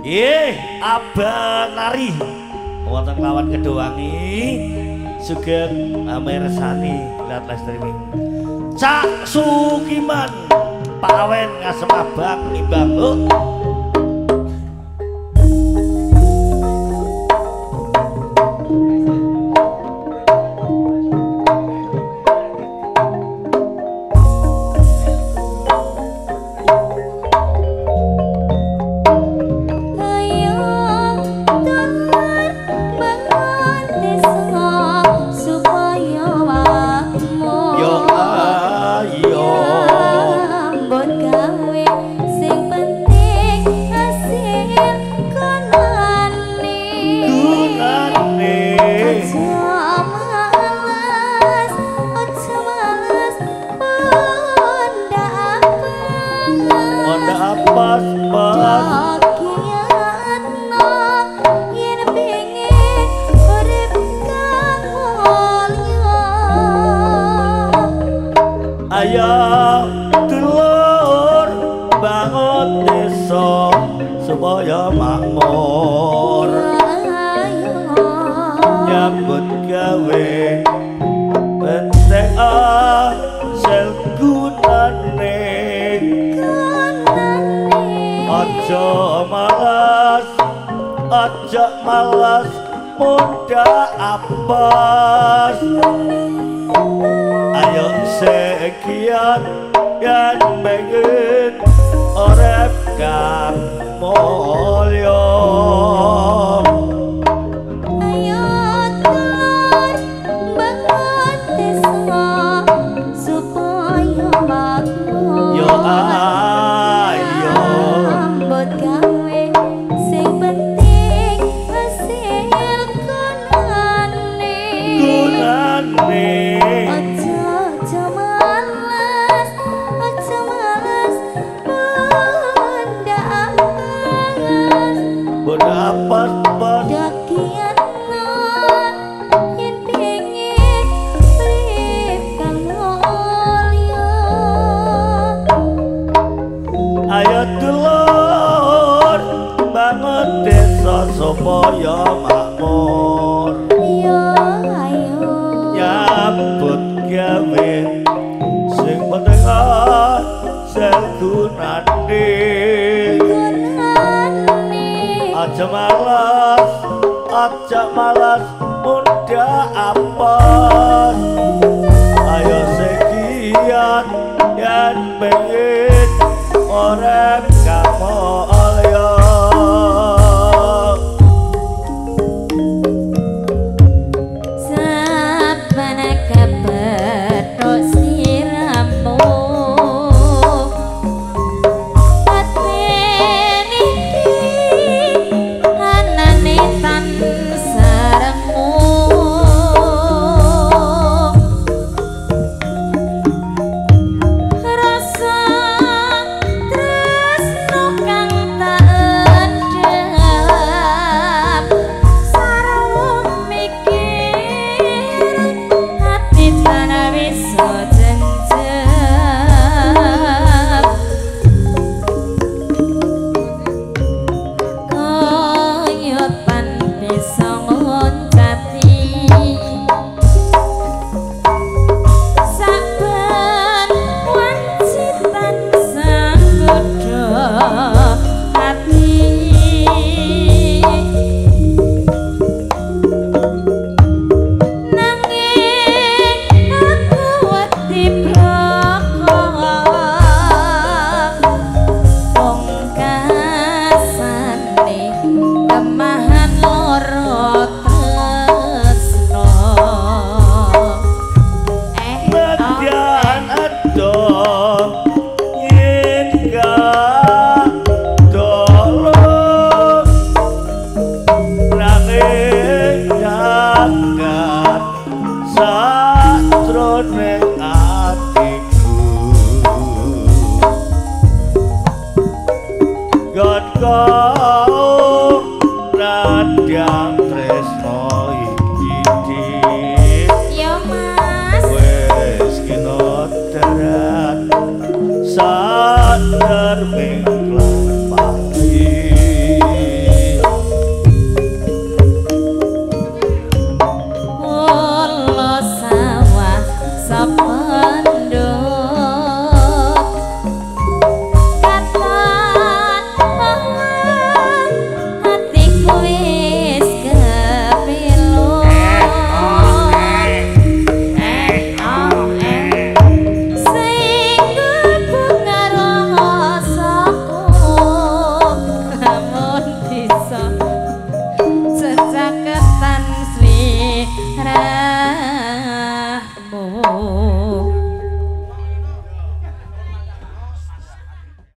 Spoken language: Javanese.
Nggih, Abah Nari wonten lawan Kedhowangi sugeng mirsani lihat live streaming. Cak Sukiman Pawen Ngasem Abang Nimbang. Oh. Supaya makmur nyambut gawe penting asil gunane aja malas muda apes ayo sekian yen pengen urip kang mulya. Ayo tur bangun desa supaya makmur. Yo ayo nyambut gawe sing penting hasil gunane. Gunane aja malas, aja malas bunda apes. Bunda apes pas dakiatno yen pengin urip kang mulya. Ayo dulur bangun desa supaya makmur. Yo ayo nyambut gawe sing penting hasil gunane. Gunane aja malas muda apes ayo sekian yen pengen urip kang mulya. Saben kepethuk siramu batin iki anane tan sarengmu rasa tresno kang tak endhap sarwa mikir ati tan bisa jenjep kaya tan bisa ngoncati saben wanci tansah nggodha ati nanging aku wedi broko pungkasane kemahan loro tresno. Nadyan adoh yen kadolo nanging jagat sajroning atiku God nadyan tresno iki dik Yo Mas wis kinodrat sadar ming lan pahit. Sapa.